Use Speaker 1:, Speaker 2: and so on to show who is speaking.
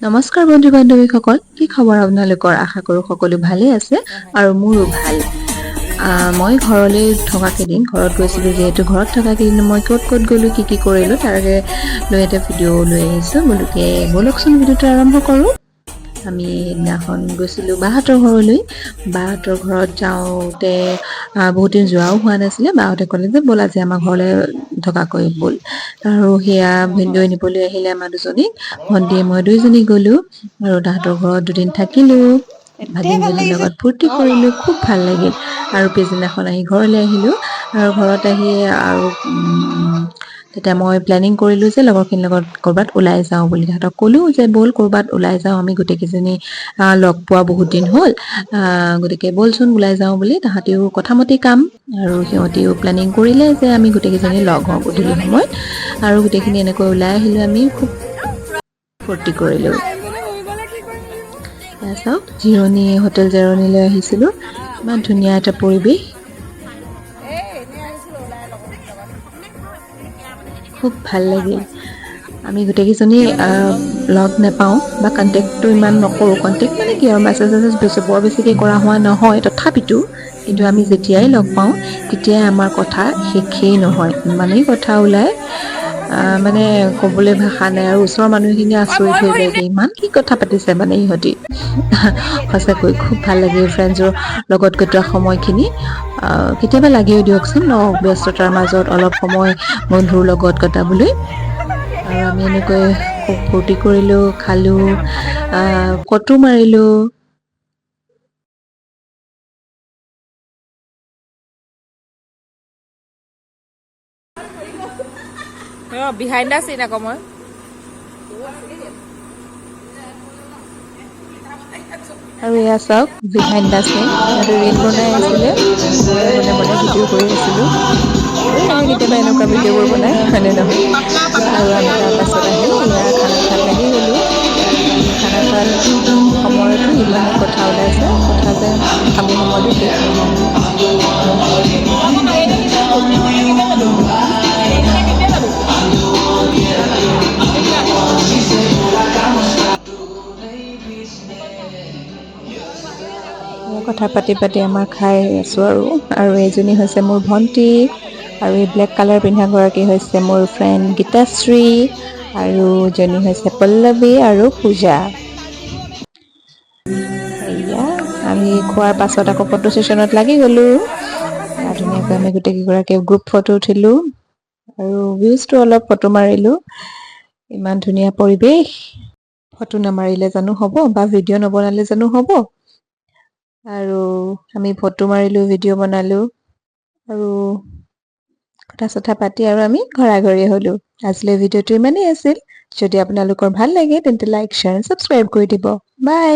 Speaker 1: নমস্কাৰ বন্ধু বান্ধৱীসকল, কি খবৰ আপোনালোকৰ? আশা কৰোঁ সকলো ভালেই আছে আৰু মোৰো ভাল। মই ঘৰলৈ থকা কেইদিন, ঘৰত গৈছিলোঁ যিহেতু, ঘৰত থকা কেইদিন মই ক'ত ক'ত গ'লোঁ, কি কি কৰিলোঁ, তাৰে লৈ এটা ভিডিঅ' লৈ আহিছোঁ। গতিকে ব'লকচোন, ভিডিঅ'টো আৰম্ভ কৰোঁ। আমি সেইদিনাখন গৈছিলোঁ বাহঁতৰ ঘৰলৈ। বাহঁতৰ ঘৰত যাওঁতে বহুত দিন যোৱাও হোৱা নাছিলে। বাহঁতে ক'লে যে ব'ল, আজি আমাৰ ঘৰলৈ থকাকৈ ব'ল। আৰু সেয়া ভিনদেউ নিবলৈ আহিলে আমাৰ দুজনীক। ভণ্টিয়ে মই দুইজনী গ'লোঁ আৰু তাহাঁতৰ ঘৰত দুদিন থাকিলোঁ, ভাগিনজনীৰ লগত ফূৰ্তি কৰিলোঁ, খুব ভাল লাগিল। আৰু পিছদিনাখন আহি ঘৰলৈ আহিলোঁ আৰু ঘৰত আহি আৰু তেতিয়া মই প্লেনিং কৰিলোঁ যে লগৰখিনিৰ লগত ক'ৰবাত ওলাই যাওঁ বুলি। তাহাঁতক ক'লোঁ যে ব'ল, ক'ৰবাত ওলাই যাওঁ, আমি গোটেইকেইজনী লগ পোৱা বহুত দিন হ'ল, গতিকে ব'লচোন ওলাই যাওঁ বুলি। তাহাঁতিও কথামতে কাম আৰু সিহঁতিও প্লেনিং কৰিলে যে আমি গোটেইকেইজনী লগ হওঁ গধূলি সময়ত। আৰু গোটেইখিনি এনেকৈ ওলাই আহিলোঁ, আমি খুব ফূৰ্তি কৰিলোঁ। এয়া চাওক, জিৰণি হোটেল জিৰণিলৈ আহিছিলোঁ। ইমান ধুনীয়া এটা পৰিৱেশ, খুব ভাল লাগিল। আমি গোটেইকেইজনী লগ নাপাওঁ বা কণ্টেক্টটো ইমান নকৰোঁ। কণ্টেক্ট মানে কি আৰু, মেছেজ চেছেজ বেছি বৰ বেছিকৈ কৰা হোৱা নহয়। তথাপিতো কিন্তু আমি যেতিয়াই লগ পাওঁ, তেতিয়াই আমাৰ কথা শেষেই নহয়, ইমানেই কথা ওলায়, মানে ক'বলৈ ভাষা নাই। আৰু ওচৰৰ মানুহখিনি আচৰিত হৈ যায়গৈ, ইমান কি কথা পাতিছে মানে ইহঁতি। সঁচাকৈ খুব ভাল লাগে ফ্ৰেণ্ডছৰ লগত কটোৱা সময়খিনি। কেতিয়াবা লাগেও দিয়কচোন ন, ব্যস্ততাৰ মাজত অলপ সময় বন্ধুৰ লগত কটাবলৈ। আৰু আমি এনেকৈ খুব ফূৰ্তি কৰিলোঁ, খালোঁ, ফটো মাৰিলোঁ।
Speaker 2: বিহাইণ্ড the চিন আকৌ মই।
Speaker 1: আৰু এয়া চাওক, বিহাইণ্ড the চিন, সিহঁতে ৰিল বনাই আছিলে, মই মনে মনে ভিডিঅ' কৰি আছিলোঁ। ভাল লাগে কেতিয়াবা এনেকুৱা ভিডিঅ'বোৰ বনাই, হয়নে নহয়? আৰু আমি তাৰপাছত আহি এয়া খানা খাত লাগি গ'লোঁ। খানা খোৱাৰ সময়তো ইমানেই কথা ওলাইছে, কথা যে খাব সময়তো শেষ নহয়। কথা পাতি পাতি আমাৰ খাই আছোঁ আৰু। আৰু এইজনী হৈছে মোৰ ভণ্টি আৰু এই ব্লেক কালাৰ পিন্ধাগৰাকী হৈছে মোৰ ফ্ৰেণ্ড গীতাশ্ৰী আৰু জনী হৈছে পল্লৱী আৰু পূজা। এয়া আমি খোৱাৰ পাছত আকৌ ফটো ছেশ্যনত লাগি গ'লোঁ। ধুনীয়াকৈ আমি গোটেইকেইগৰাকীয়ে গ্ৰুপ ফটো উঠিলোঁ আৰু ভিউজটো অলপ ফটো মাৰিলোঁ। ইমান ধুনীয়া পৰিৱেশ, ফটো নামাৰিলে জানো হ'ব বা ভিডিঅ' নবনালে জানো হ'ব? আৰু আমি ফটো মাৰিলোঁ, ভিডিঅ' বনালোঁ আৰু কথা চথা পাতি আৰু আমি ঘৰা ঘৰি হ'লোঁ। আজিলৈ ভিডিঅ'টো ইমানেই আছিল। যদি আপোনালোকৰ ভাল লাগে, তেন্তে লাইক, শ্বেয়াৰ, ছাবস্ক্ৰাইব কৰি দিব। বাই।